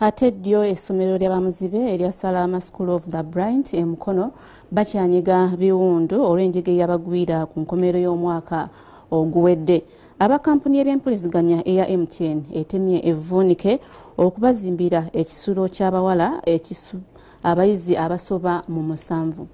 Ate ddyo essomero ly'abamuzibe erya Salama School of the Blind e Mukono bakyanyiga biwundu olw'enjega eyabagwira ku nkomerero y'omwaka oguwedde. Aba kampuni y'ebyempuliziganya eya MTN etemye evvuunike okubazimbira ekisulo ky'abawala abayizi abasoba mu 7.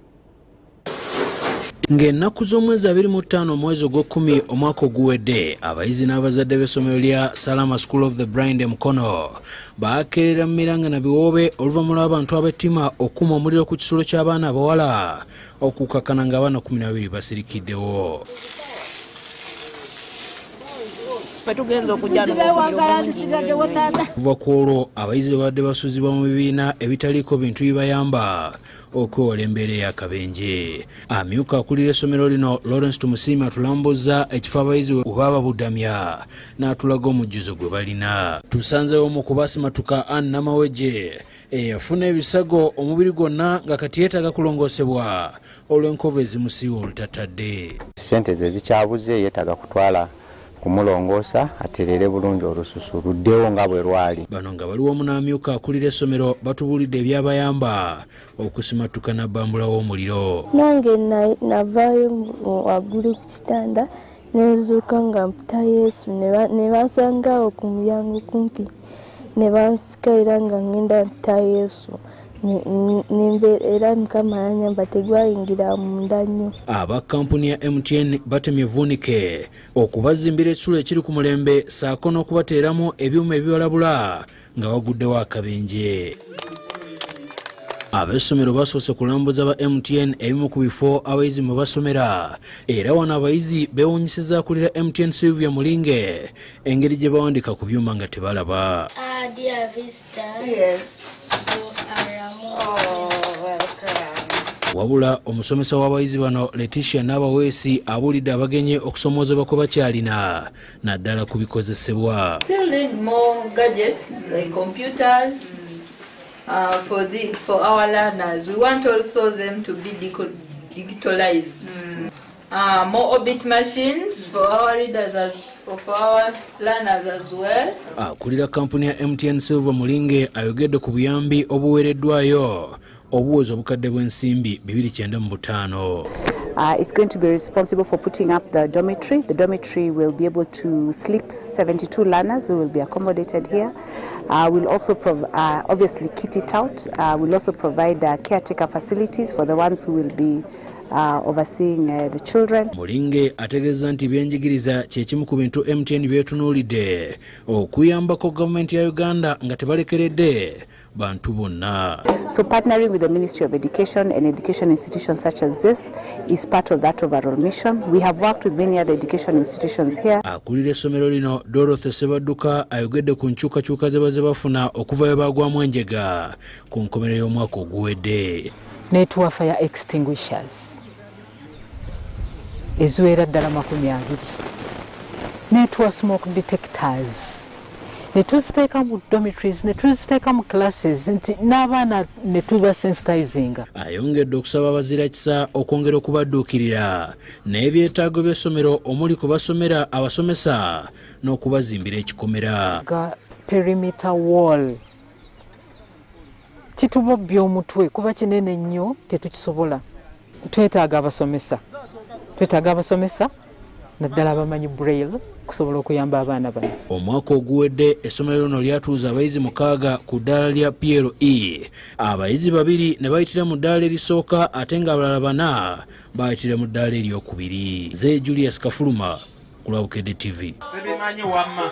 Ng'ennaku z'omwezi 25 omwezi ogw'ekumi omwaka oguwedde, abayizi n'abazadde b'essomero lya Salama School of the Blind e Mukono baakeerera mu miranga na biwoobe oluvannyuma lw'abantu ab'ettima okukuma omuliro ku kisulo ky'abaana abawala okukakkana ng'abaana 12 basirikiddewo. Okuva ku olwo abayizi babadde basuzibwa mu bibiina ebitaliiko bintu bibayamba okwewala embeera ey'akabenje. Amyuka akulira essomero lino Lawrence Tumusiime atulambuza ekifo abayizi we baba babudamya n'atulaga omujjuzo gwe balina. Tusanzeewo mu kubasimatuka Ann Namawejje eyafuna ebisago omubiri gwonna nga kati yeetaaga kulongoosebwa olw'enkovu ezimusiiwa olutatadde. Ssente ze zikyabuze yeetaaga kutwala kumulongoosa aterere bulungi olususu luddewo nga bwe lwali. Bano nga bali wamu n'amyuka akulira essomero batubuulidde ebyabayamba okusimatuka nabbambula w'omuliro. Nange navaayo waggulu ku kitanda ne nzuuka nga mpita Yesu ne bansanga awo ku mulyango kumpi ne bansika era nga ngenda mpita Yesu. Era Mukama yanyamba tegwayingira munda nnyo. Aba kampuni ya MTN batemye evvuunike okubazimbira ekisulo ekiri ku mulembe ssaako n'okubateeramu ebyuma ebibalabula nga baguddewo akabenje. Ab'essomero basoose kulambuza ba MTN ebimu ku bifo abayizi mwe basomera, era wano abayizi beewuunyisizza akulira MTN Sylvia Mulinge engeri gye bawandiika ku byuma nga tebalaba. Dear visitors, yes. Oh, Wabula omusomesa w'abayizi bano Letitia Nabaweesi abuulidde abagenyi okusomoozebwa kwe bakyalina naddala ku bikozesebwa. Still need more gadgets like computers for our learners. We want also them to be digitalized. More orbit machines for our readers as for our learners as well. Akulira kampuni ya MTN Silver Mulinge ayogedde ku buyambi obuweereddwayo obuweza obukadde bw'ensimbi 295. It's going to be responsible for putting up the dormitory. The dormitory will be able to sleep 72 learners who will be accommodated here. We'll also obviously kit it out. We'll also provide caretaker facilities for the ones who will be overseeing the children. Mulinge ategeeza nti ebyenjigiriza kye kimu ku bintu MTN byetunuulidde okuyambako gavumenti ya Uganda nga tebalekeredde bantu bonna. So partnering with the Ministry of Education and education institutions such as this is part of that overall mission. We have worked with many other education institutions here. Akulira essomero lino Dorothy Sebadduka ayogedde ku nkyukakyuka ze bazze bafuna okuva we baagwamu enjega ku nkomerero y'omwaka oguwedde. Netuwa fire extinguishers eziwera ddala 20, netuwa smoke detectors, netuziteeka mu dormitories, netuziteeka mu classes nti n'abaana netuba sensitizinga. Ayongedde okusaba abazirakisa okwongera okubadduukirira n'ebyetaago by'essomero omuli kubasomera abasomesa n'okubazimbira ekikomera. Ga perimeter wall kitubobbya omutwe kuba kinene nnyo, tetukisobola. Twetaaga abasomesa, twetaaga abasomesa naddala abamanyi braille okusobola okuyamba abaana bano. Omwaka oguwedde essomero lino lyatuuza abayizi 6 ku ddaala lya PLE, abayizi 2 ne bayitira mu ddaala erisooka ate ng'abalala 4 bayitira mu ddaala eryokubiri. Nze Julius Kafuluma ku lwa Bukedde TV. Sibimanyi wamma.